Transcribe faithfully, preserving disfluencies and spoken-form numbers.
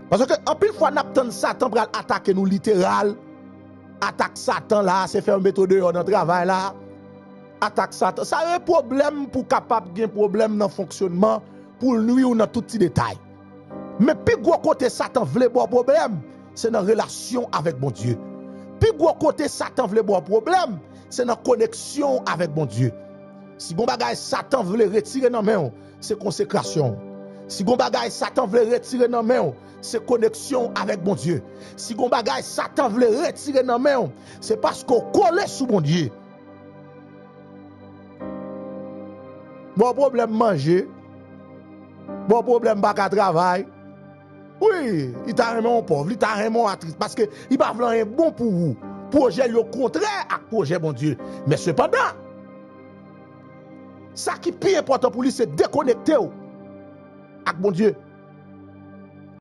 Paske anpil fwa n ap tann Satan pral atake nou literal. Atak Satan la, se fè yo mete w deyò nan travay la. Atak Satan. Sa yo pwoblèm pou kapab gen pwoblèm nan fonksyonman, pou l nwi w nan tout ti detay. Men pi gwo kote Satan vle ba w pwoblèm, se nan relasyon avèk Bondye. Pi gwo kote Satan vle ba w pwoblèm, se nan koneksyon w avèk Bondye. Si gon bagay Satan vle retire nan men w, se konsekrasyon w. Si gon bagay Satan vle retire nan men w, se koneksyon w avèk Bondye. Si gon bagay Satan vle retire nan men w, se paske w kole sou Bondye. Ba w pwoblèm manje, ba w pwoblèm pa ka travay. Wi, li ta renmen w pòv, li ta renmen w atris, paske li pa vle anyen bon pou ou. Pwojè l yo kontrè ak pwojè Bondye. Men sepandan, sa ki pi enpòtan pou li, se dekonekte w ak Bondye.